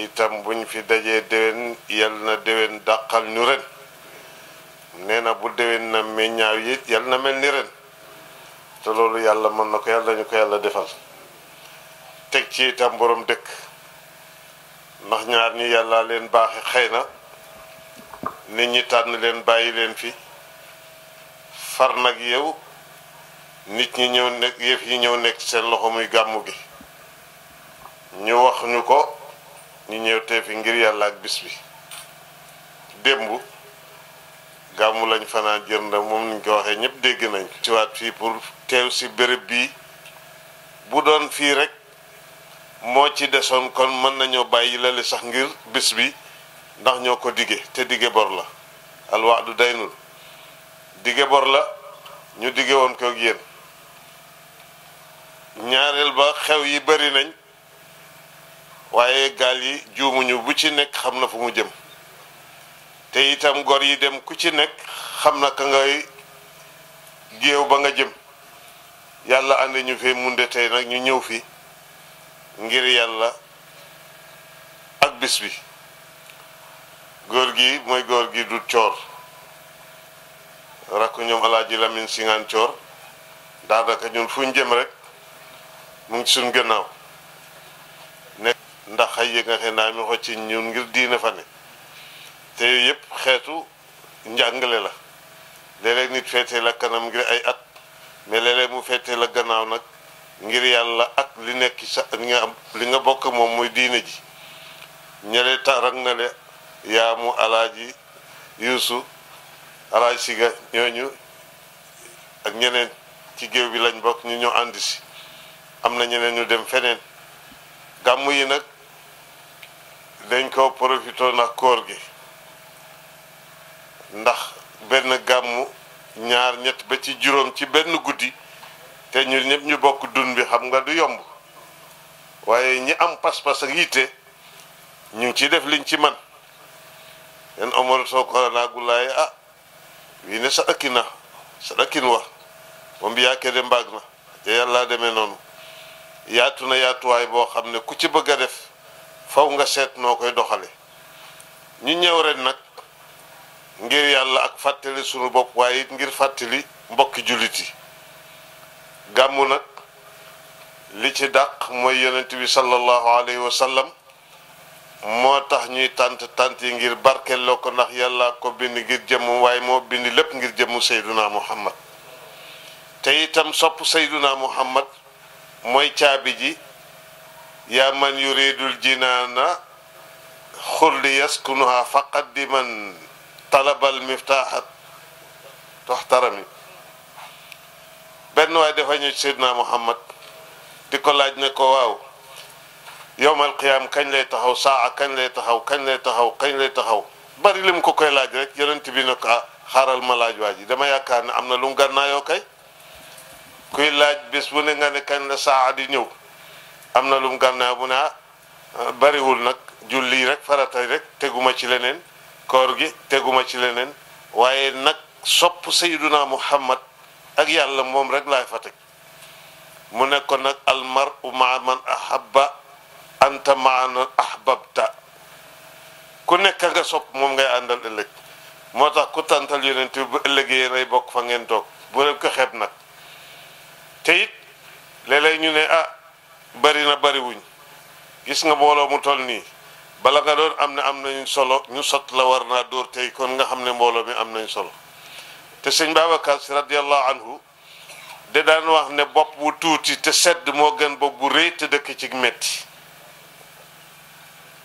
itam buñ fi dajee déwén yal na déwén dàqal ñu ren nee na bu déwén na meññaaw yi yal na mel ni ren te loolu yàlla mën na ko yàlla ñu ko yàlla defal teg ci itam borom dëkk ndax ñaar ñi yàlla leen baaxe xëy na nit ñi tànn leen bàyyi leen fi far nag yow nit ñi ñëw nekk yëf yi ñëw nekk seen loxo muy gàmmu gi ñu wax ñu ko ñu ñëw tee fi ngir yàlla ak bis bi démb gàmmu lañ fanaan jërnd moom niñ ko waxee ñëpp dégg nañ ko ci waat fii pour teew si béréb bii bu doon fii rek moo ci desoon kon mën nañoo bàyyi lale sax ngir bis bi ndax ñoo ko dige te dige bor la alwaadu daynul dige bor la ñu dige woon ko ak yéen ñaareel ba xew yi bari nañ waaye gaal yi juumuñu bu ci nekk xam na fu mu jëm te itam gor yi dem ku ci nekk xam na ka ngay géew ba nga jëm yàlla ànd ñu fi munde tey nag ñu ñëw fi ngir yàlla ak bis bi góor gi mooy góor gi du coor rakku ñoom alaaji Lamin Singaan coor daanaka ñun fu ñu jëm rek mu ngi suñ gannaaw nekk ndax xëy yëg nga xëy naa mi xo ci ñun ngir diina fa ne te yëpp xeetu njàngale la léeg-léeg nit feetee la kanam ngir ay at mais léeg-léeg mu feetee la gannaaw nag ngir yàlla ak li nekk sa li nga bokk moom muy diine ji ñele tarak na le yaamu alaaji yuusu alaaji siga ñooñu ak ñeneen ci géew bi lañ bokk ñu ñoo àndi si am na ñeneen ñu dem feneen gàmmu yi nag dañ ko profité ndax koor gi ndax benn gàmmu ñaar ñett ba ci juróom ci benn guddi te ñu ñëpp ñu bokk dun bi xam nga du yomb waaye ñi am pas-pas ak yitte ñu ngi ciy def liñ ci man yen Omar soo ko naagulaay wii ne sa ɗakkin wa mo mbiya kede mbaag na te yàlla demee noonu yaatu na yaatuwaay boo xam ne ku ci bëgg a def faw nga seet noo koy doxale ñu ñëw ren nag ngir yàlla ak fàttali sunu bopp waaye it ngir fàttali mbokki jullit yi gàmmu nag li ci dàq mooy yonent bi sallallahu alayhi wa sallam moo tax ñuy tant yi ngir barkeeloo ko ndax yàlla ko bind ngir jëmm waaye moo bind lépp ngir jëmmu sayduna muhammad te itam sopp sayduna muhammad mooy caabi ji yaa man yuridul jinaana xulli yaskunuha faqaddiman talabal miftaaxat toxtarami benn waay dafa ñëw sayduna muhammad di ko laaj ne ko waaw yowmal qiyaam kañ lay taxaw saa kañ lay taxaw kañ lay taxaw bari lim ko koy laaj rek yonent bi ne ko xaaral ma laaj waa ji dama yaakaar ne am na lu mu gànnaayoo kay kuy laaj bés bu ne nga ne kañ la saa di ñëw am na lu mu gànnaayoo bu ne bariwul nag julli rek farata rek teguma ci leneen koor gi teguma ci leneen waaye nag sopp sayyiduna muhammad ak yàlla moom rek laay fa teg mu ne ko nag almaru maa man ahabba anta maana ahbabta ku nekk nga sopp moom ngay àndal ëllëg moo tax ku tàntal yonent bi bu ëllëgee yéenay bokk fa ngeen toog bu leen ko xeeb nag te it léeg-léeg ñu ne bari na bariwuñ gis nga mbooloo mu toll nii bala nga doon am nañ solo ñu sot la war naa dóor tey kon nga xam ne mbooloo mi am nañ solo te sëñ Babacar Si radiyallahu anhu de daan wax ne bopp bu tuuti te sedd moo gën bopp bu rëy te dëkk ci metti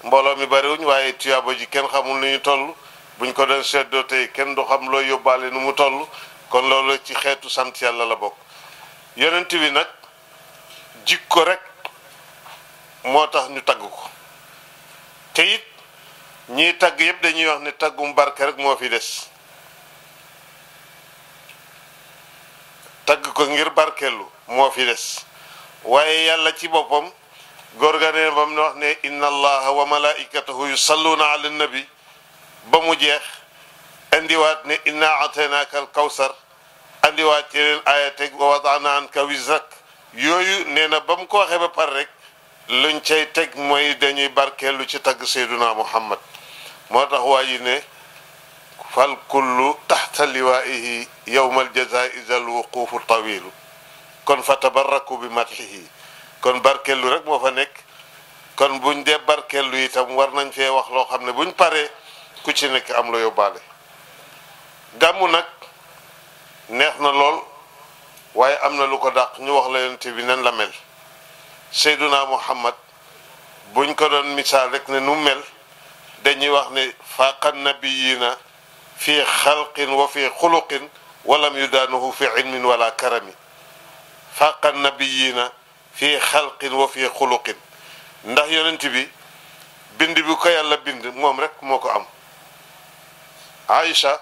mbooloo mi bariwuñ waaye tuyaaba ji kenn xamul nu ñu toll buñ ko doon seddoo tey kenn du xam looy yóbbaale nu mu toll kon loolu ci xeetu sant yàlla la bokk yonent bi nag jikko rek moo tax ñu tagg ko te it ñiy tagg yëpp dañuy wax ne taggum barke rek moo fi des tagg ko ngir barkeelu moo fi des waaye yàlla ci boppam góor ga ne bam ne wax ne inna allaha wa malaikatahu yusalluna ala nabi ba mu jeex andiwaat ne inna ataynaaka al kawsar andiwaat yeneen aaya teg wa wadana anka wizrak yooyu nee na ba mu ko waxee ba pare rek luñ cay teg mooy dañuy barkeelu ci tagg Seyduna Muhammad moo tax waa ji ne fal kullu taxta liwaa'ihi yowma aljazaa'i zal wuquufu tawilu kon fa tabarraku bi madxihi kon barkeelu rek moo fa nekk kon buñ dee barkeelu itam war nañ fee wax loo xam ne buñ paree ku ci nekk am la yóbbaale gàmmu nag neex na lool waaye am na lu ko dàq ñu wax la yonent bi nan la mel Seyduna Muhammad buñ ko doon misaal rek ne nu mel dañuy wax ne faaqa nabiyina fi xalqin wa fi xuluqin walam yudaanuhu fi ilmin wala karami faaqa nabiyina fi xalqin wa fi xuluqin ndax yonent bi bind bi ko yàlla bind moom rek moo ko am Aïcha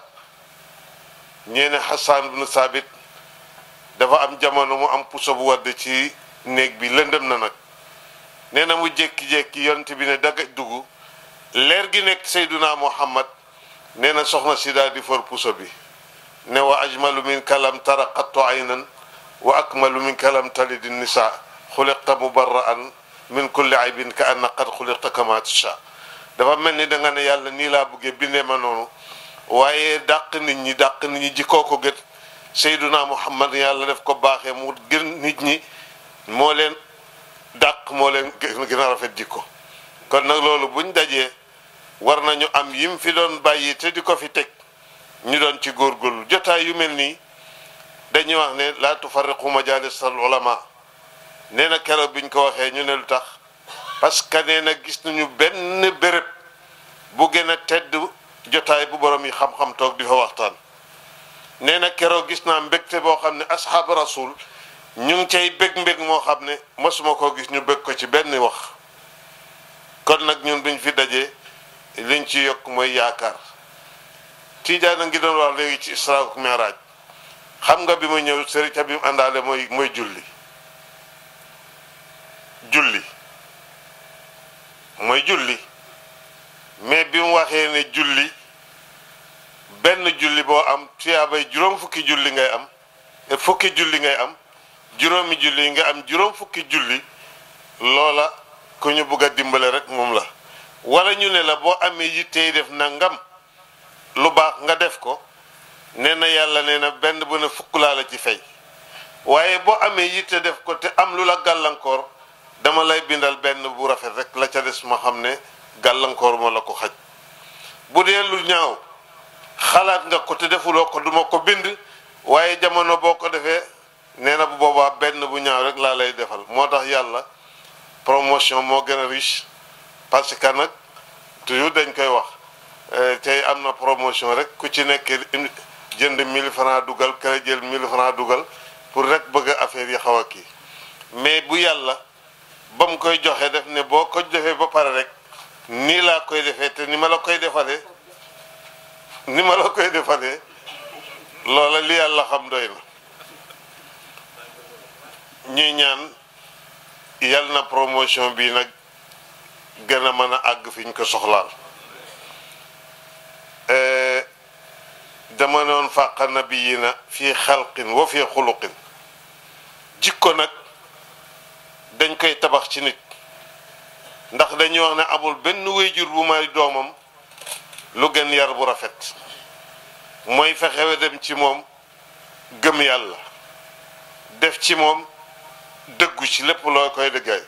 ñeene Hassan ibn Sabit dafa am jamono mu am puso bu wadd ci néeg bi lëndëm na nag nee na mu jékki-jékki yonent bi ne daga dugg leer gi nekk Seyduna Muhammad nee na soxna si daal di for puso bi ne wa ajmalu min kalam tara qattu aynan wa akmalu min kalam talidi nisa xuliqta mubarraan min kulli aybin ka anna qad xuliqta kama tasha dafa mel ni da nga ne yàlla nii laa bëggee bindee ma noonu waaye dàq nit ñi jikkoo ko gën Seyduna Muhammad yàlla def ko baaxee mu gën nit ñi moo leen dàq moo leen gën a rafet jikko kon nag loolu buñ dajee war nañu am yim fi doon bàyyi te di ko fi teg ñu doon ci góorgóorlu jotaay yu mel nii dañuy wax ne laa tufarriqu majalis al ulama nee na keroog biñ ko waxee ñu ne lu tax parce que nee na gis nañu benn béréb bu gën a tedd jotaay bu borom yi xam-xam toog di fa waxtaan nee na keroog gis naa mbégte boo xam ne asxaab rasul ñu ngi cay bég-mbég moo xam ne mosuma koo gis ñu bég ko ci benn wax kon nag ñun biñ fi dajee liñ ci yokk mooy yaakaar Tiijaan a ngi doon wax léegi ci Israa ak Miraaj xam nga bi ma ñëw sëriñ bi mu àndaale mooy julli mooy julli mais bi mu waxee ne julli benn julli boo am tuyaabay juróom fukki julli ngay am fukki julli ngay am juróomi julli nga am juróom fukki julli loola ku ñu bugg a dimbale rek moom la wala ñu ne la boo amee yittey def nangam lu baax nga def ko nee na yàlla nee na benn bu ne fukk laa la ci fay waaye boo amee yitte def ko te am lu la gàllankoor dama lay bindal benn bu rafet rek la ca des ma xam ne gàllankoor moo la ko xaj bu dee lu ñaaw xalaat nga ko te defuloo ko duma ko bind waaye jamono boo ko defee nee na bu boobaa benn bu ñaaw rek laa lay defal moo tax yàlla promotion moo gën a riche parce que nag toujours dañ koy wax tey am na promotion rek ku ci nekk jënd 1000 francs dugal kër jël 1000 francs dugal pour rek bëgg affaire yi xaw a kii mais bu yàlla ba mu koy joxe def ne boo ko defee ba pare rek nii laa koy defee te ni ma la koy defalee loola li yàlla xam doy na ñuy ñaan yal na promotion bi nag gën a mën a àgg fi ñu ko soxlaal dama noon fàqa nabiyina fii xalqin wa fii xuluqin jikko nag dañ koy tabax ci nit ndax dañuy wax ne amul benn wéyjur bu may doomam lu gën yar bu rafet mooy fexewe dem ci moom gëm yàlla def ci moom dëggu ci lépp loo koy dëggaay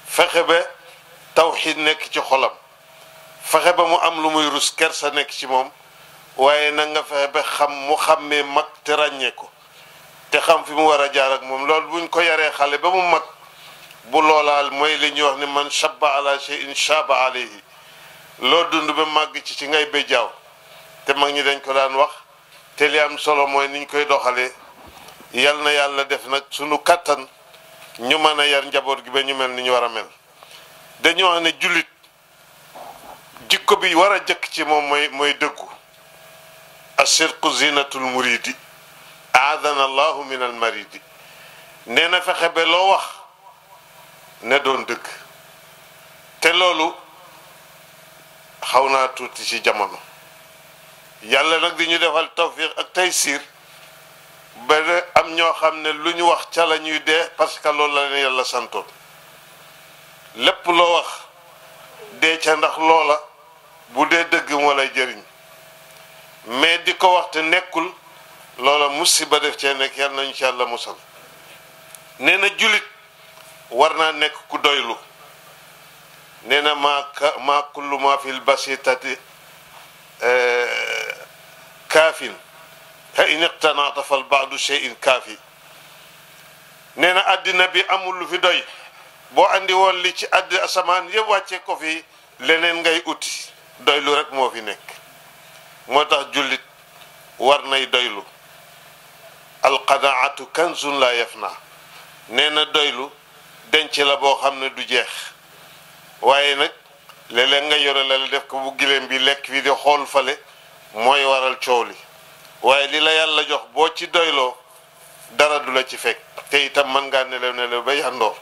fexe ba tawxiid nekk ci xolam fexe ba mu am lu muy rus kersa nekk ci moom waaye nag nga fexe ba mu xàmmee mag te ràññee ko te xam fi mu war a jaar ak moom loolu buñ ko yaree xale ba mu mag bu loolaal mooy li ñuy wax ne man shabba ala shay'in shaba alayhi loo dund ba màgg ci ngay bay jaaw te mag ñi dañ ko daan wax te li am solo mooy niñ koy doxalee yal na yàlla def nag sunu kàttan ñu mën a yar njaboot gi ba ñu mel ni ñu war a mel dañu wax ne jullit jikko bi war a jëkk ci moom mooy dëggu asirqu zinatul muridi aadana allahu min al maridi nee na fexe ba loo wax ne doon dëgg te loolu xaw naa tuuti ci jamono yàlla nag di ñu defal tawfiq ak taysiir ba am ñoo xam ne lu ñu wax ca la ñuy dee parce que loolu la leen yàlla santoon lépp loo wax dee ca ndax loola bu dee dëgg moo lay jëriñ mais di ko wax te nekkul loola musiba def cee nekk yal nañu ci yàlla musal nee na julit war naa nekk ku doylu nee na maa kullu ma fil basitati kaafin fa in iqtanaata fal baadu shay'in kaafi nee na àddina bi amul lu fi doy boo andi woon li ci àddi asamaan yëpp wàcce ko fi leneen ngay uti doylu rek moo fi nekk moo tax jullit war nay doylu alqanaatu kanzun la yafna nee na doylu denc la boo xam ne du jeex waaye nag léeg-léeg nga yore la def ko bu giléem bi lekk fi di xool fale mooy waral coow li waaye li la yàlla jox boo ci doyloo dara du la ci fekk te itam mën ngaa nelew ba yandoor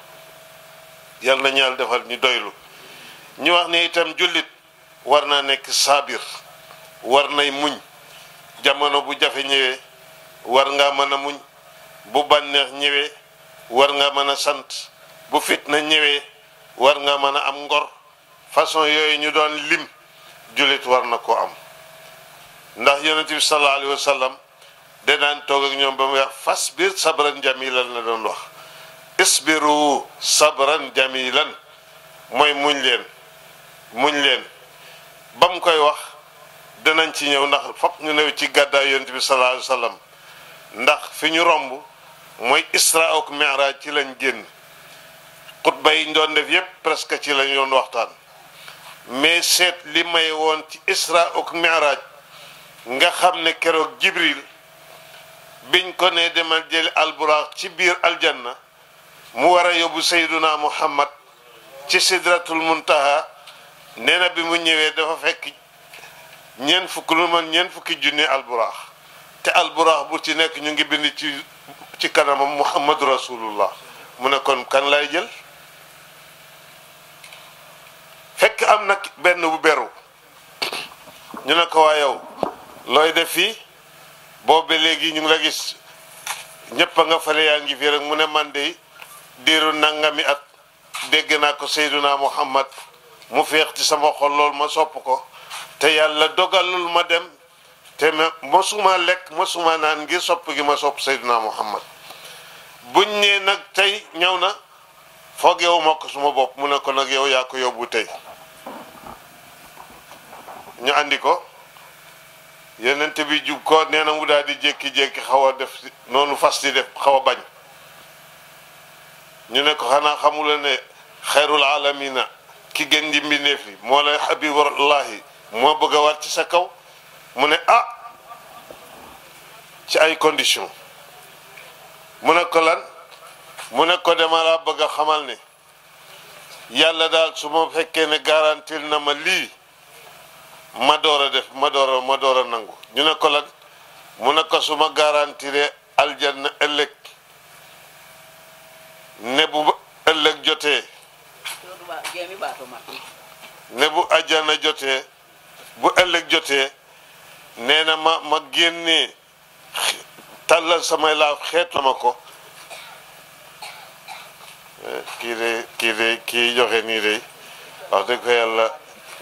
yal na ñaal defal ñu doylu ñu wax ne itam jullit war naa nekk saabir war nay muñ jamono bu jafe ñëwee war nga mën a muñ bu bànneex ñëwee war nga mën a sant bu fitna ñëwee war nga mën a am ngor façon yooyu ñu doon lim jullit war na ko am ndax yonent bi sallallahu alayhi wa sallam de daan toog ak ñoom ba mu wax fasbir sabran jamilan la doon wax isbiru sabran jamilan mooy muñ leen ba mu koy wax danañ ci ñëw ndax fokk ñu new ci gàddaay yonent bi sallallahu alayhi wa sallam ndax fi ñu romb mooy isra ak mi'raj ci lañ génn xutba yi ñu doon def yépp presque ci lañ doon waxtaan mais seet li may woon ci isra ak mi'raj nga xam ne keroog jibril biñ ko ne demal jëli alburaax ci biir aljanna mu war a yóbbu sayduna muhammad ci sidratul muntaha nee na bi mu ñëwee dafa fekk ñeent fukki junni alburaax te alburaax bu ci nekk ñu ngi bind ci kanamam muhammadu rasulullah mu ne kon kan lay jël fekk am na benn bu beru ñu ne ko waa yow looy def fii boobu léegi ñu ngi la gis ñëpp a nga fale yaa ngi fi rek mu ne man de diiru nangami at dégg naa ko Seyduna Muhammad mu féex ci sama xol lool ma sopp ko te yàlla dogalul ma dem te mosuma lekk mosuma naan ngir sopp gi ma sopp Seyduna Muhammad buñ nee nag tey ñëw na foog yow moo ko suma bopp mu ne ko nag yow yaa ko yóbbu tey ñu andi ko yonent bi jub ko nee na mu daal di jékki-jékki xaw a def noonu fas di def xaw a bañ ñu ne ko xanaa xamula ne xayrul alamina ki gën di mbindeef yi moo lay habibullahi moo bëgg a war ci sa kaw mu ne ah ci ay condition mu ne ko lan mu ne ko dama laa bëgg a xamal ne yàlla daal su ma fekkee ne garantil na ma lii ma door a def ma door a nangu ñu ne ko lan mu ne ko su ma garantiree aljanna ëllëg ne bu ëllëg jotee ne bu aljanna jotee bu ëllëg jotee nee na ma génnee tàllal samay laaf xeet ma ko kii joxe nii de wax dëgg ko yàlla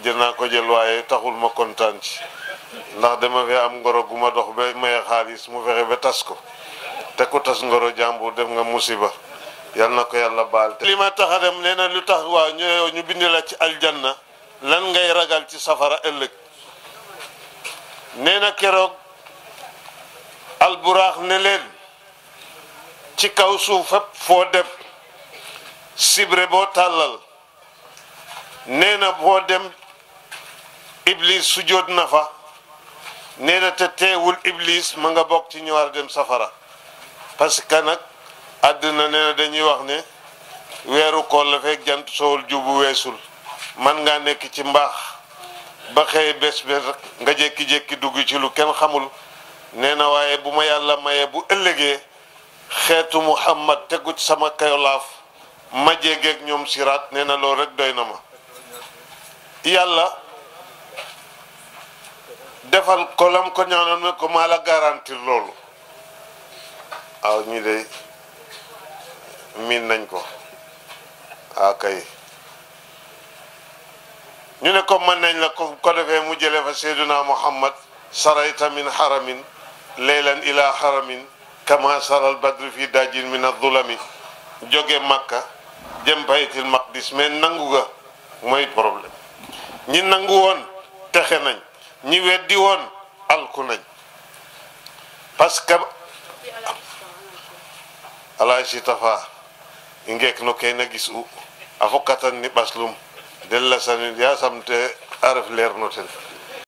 jël naa ko jël waaye taxul ma kontaan ci ndax dama fi am ngoro gu ma dox ba maye xaalis mu fexe ba tas ko te ku tas ngoro jàmbur def nga musiba yal na ko yàlla baal te li ma tax a dem nee na lu tax waaw ñu bind la ci aljanna lan ngay ragal ci safara ëllëg nee na keroog alburaax ne leen ci kaw suuf fépp foo dem sibre boo tàllal nee na boo dem iblis sujjóot na fa nee na te teewul iblis ma nga bokk ci ñu war a dem safara parce que nag àdduna nee na dañuy wax ne weeru koor la fekk jant sowul jubu weesul man ngaa nekk ci mbaax ba xëy bés rek nga jékki-jékki dugg ci lu kenn xamul nee na waaye bu ma yàlla mayee bu ëllëgee xeetu muhammad tegu ci sama kayolaaf ma jégeeg ñoom siraat nee na loolu rek doy na ma yàlla defal ko lam ko ñaanoon ne ko maa la garantir loolu waaw ñi de miin nañ ko kay ñu ne ko mën nañ la ko defee mu jële fa seyduna muhammad sarayta min haramin leylan ila haramin kama saral badru fi dajin min adulami jóge makka jëm baytil maqdis mais nangu ga mooy problème ñi nangu woon texe nañ ñi weddi woon alku nañ parce que ala sitafa ingek no kena gis u afokatan ni baslum della sanin ya samte araf leer no ten